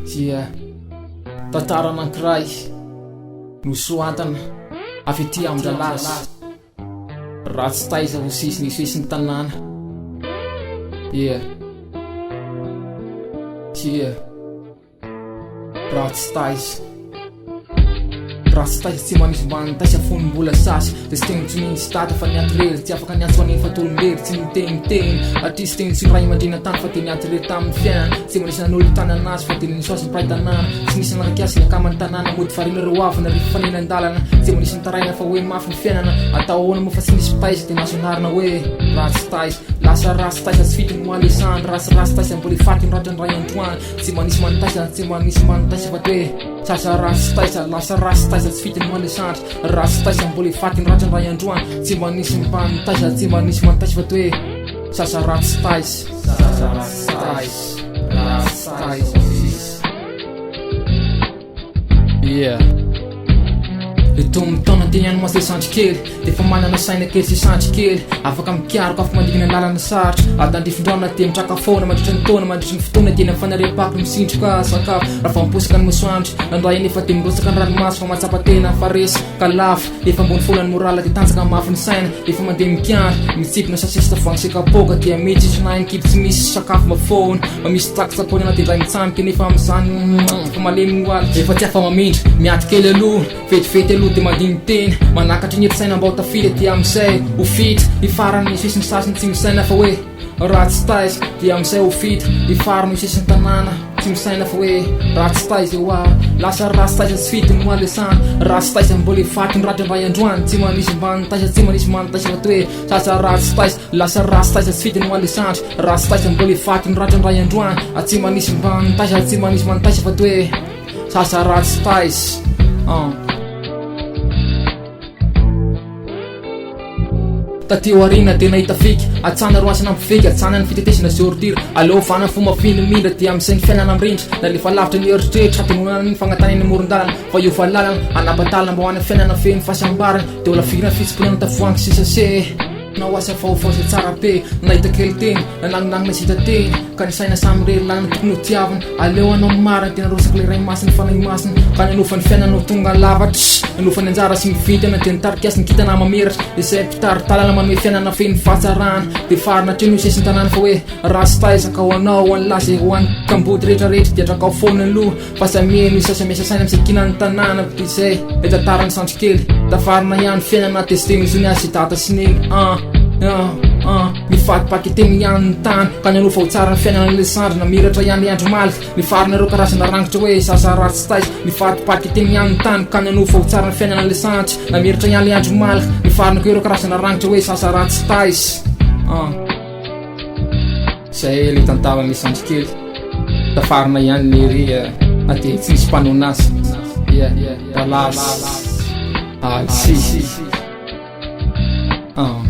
Dia tantara anankiray nosoratana avy aty amin-dralaza. Ratsy taiza ho sisiny sisin'ny tanàna. Yeah. Yeah. Ratsy taiza. Ratsy taiza tsy manisy mba nitaisa fony mbola sasy Dia tsy teny tsy nisy dada fa niato rery Tsy afaka niantso an'iny fa tolom-bery Tsy niteniteny Hatrisy teny tsy ray aman-dreny an-tany fa dia niato rery tamin'ny fiainana Tsy mba nisy nanolo-tanana azy fa dia nisoa azy ny mpiray tanàna Tsy nisy nanakaiky azy ny akaman'ny tanàna Mody variana ireo havana rehefa mifanena an-dalana Tsy mba nisy nitaraina fa hoe mafy ny fiainana Atao ahoana moa fa tsy nisy mpitaiza Dia nahazo anarana hoe ratsy taiza Lasa ratsy taiza tsy fidiny ho alesany Ratsy ratsy taiza mbola faty ny ratran'ny ray androany Tsy mba nisy manitaisa tsy mba nisy manitaisa fa toe Sasa ratsy taiza lasa ratsy taiza tsy fidiny ho alesandry Ratsy taiza mbola faty ny ratran'ny ray androany Tsy mba nisy mpanitaisa tsy mba nisy manitaisa fa toe Sasa ratsy taiza Sasa ratsy taiza Ratsy taiza Yeah. Le toa mitaona teny ihany mantsy le sandry kely De efa manana saina kely sy sandry kely Afaka mikaroka, afaka mandingana lalana sarotra Atandrifindraona dia mitraka foana mandritra ny taona Mandritra ny fotoana dia ny fanariam-pako misindroka sakafo Raha vao miposaka ny masoandro Nandray anefa dia mirotsaka ny ranomaso Fa mahatsapa tena fa resy ka lafo Efa ambony foana ny moral dia tanjaka mafy ny saina Efa mandeha mikiandry, mitsipona sachet sy tavoahangy sy kapoaka Dia mitsitsy na ny kibo tsy misy sakafo mba foana Mba misy tsakotsakoina na dia indray mitsamboka Nefa amin'izany efa malemy ny hoalitra Efa tsy afa-mamindra, miato kely aloha Vetivety aloha dia mandini-tena Manakatra ny herin-tsaina mba ho tafita Dia amin'izay ho fita Ny farany ny sisiny sasiny tsy misaina fa hoe ratsy taiza Dia amin'izay ho fita Ny farany ho sisin'ny tanàna Tsy misaina fa hoe ratsy taiza eo aho Lasa ratsy taiza tsy fidiny ho alesana Ratsy taiza mbola hifaty ny ratra indray androany Tsy manisy mba nitaiza tsy manisy manitaiza fa toe Sasa ratsy taiza Lasa ratsy taiza tsy fidiny ho alesandry Ratsy taiza mbola hifaty ny ratra indray androany Tsy manisy mba nitaiza tsy manisy manitaiza fa toe Sasa ratsy taiza ah. Taty aoriana dia nahita fika Atsana roasina ampivika Atsana ny fitetezana sy ordure Aleo ovana ny fomba fino mindra Dia amin'izay ny fiainana mirindra Nalefa lavitra ny eritreritra Hadinoana ny fangatahana eny amoron-dalana Fa hiova lalana Hanapa-dalana mba ho any fiainana feno fahasambarana Dia ho lavirina ny fitsimponana tavoahangy sisa se Nanao asa vaovao izay tsara be Nahita kely teny Nanangonangona izay hita teny Ka ny saina samirery lalana tokony ho tiavina Aleo hanao ny marina Dia narotsaka ilay Ray Masina Fanahy Masina Ka nanova ny fiainana ho tonga lafatra Nanova ny anjara sy ny vintana Dia nitarika azy ny kintana mamiratra Izay mpitari-dalana manome fiainana feno fahatsarana Dia farina hatreo no sisin-tanàna Fa hoe ratsy taiza ka ho anao ho an'lah izay ho an'ny kamboty rehetra rehetra Dia atrakao foana ny loha Fa samia misy asa miasa saina misikina ny tanàna Dia izay ilay tantaran'ny sandry kely Tafarina ihany fiainana testena intsony azy dada sy neny ah ah ah Mifatipaty teny ihany ny tany Ka ny anao fa ho tsara ny fiainana ilay sandry Namiratra ihany ilay andro omaly Mifarina ireo karazana rangitra hoe zaza ratsy taiza Mifatipaty teny ihany ny tany Ka ny anao fa ho tsara ny fiainana ilay sandry Namiratra ihany ilay andro omaly Mifarina koa ireo karazana rangitra hoe zaza ratsy taiza ah. Zay le tantaran'le sandry kely Tafarina ihany lery na dia tsy nisy mpanona azy Yeah, Dallas Alcy Ah.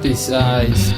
Dia zay izy.